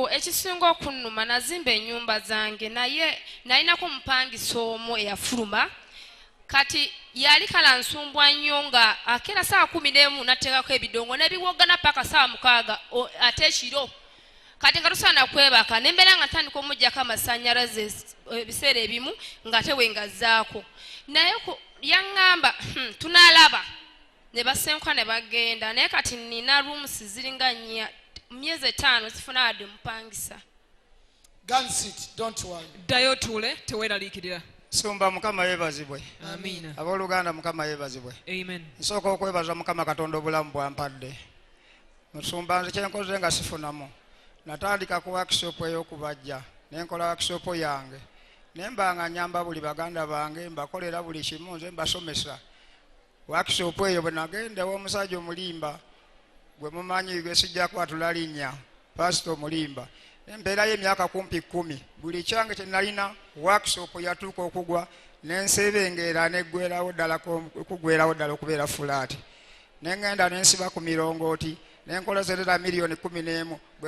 Ekisinga okunnuma, nazimba ennyumba zange, naye nalinako omupangisa omu eyafuluma. Kati yali kala nsumbwa nnyo, nga akeera saawa 11 nateekako ebidongo nebiwogana paka saawa 6 ate ekiro. Kati nga tusaana kwebaka, nembeera nga ntandika omuggyako amasannyalaze ebiseera ebimu ng'ate wengazaako. Naye yaŋŋamba, tunalaba." Ne basenguka ne bagenda. Naye kati nina rooms ziringa nnya, myezi 5 sifuna wadde mupangisa. Go and sit. Don't worry. Ddayo otuule, teweeraliikirira. Sumba, Mukama yeebazibwe. Amiina. Abooluganda, Mukama yeebazibwe. Amen. Nsooka okwebaza Mukama Katonda obulamu bwampadde. Musumba, nze kyenkoze nga sifunamu, natandika ku workshop ey'okubajja, nenkola workshop yange, nemba nga nyamba buli baganda bange, mbakolera buli kimu, nze mbasomesa. Workshop eyo bwe nagenda ew'omusajja omulimba gwe mumanyi, gwe sijja kwatula linnya, pasita omulimba, empeerayo emyaka kumpi 10, buli kyange kye nalina. Workshop yatuuka okugwa, nensebengeera, neggwerawo ddala, okugwerawo ddala okubeera flat. Nengenda nensiba ku mirongooti, nenkola zerera miliyoni 11 bwe.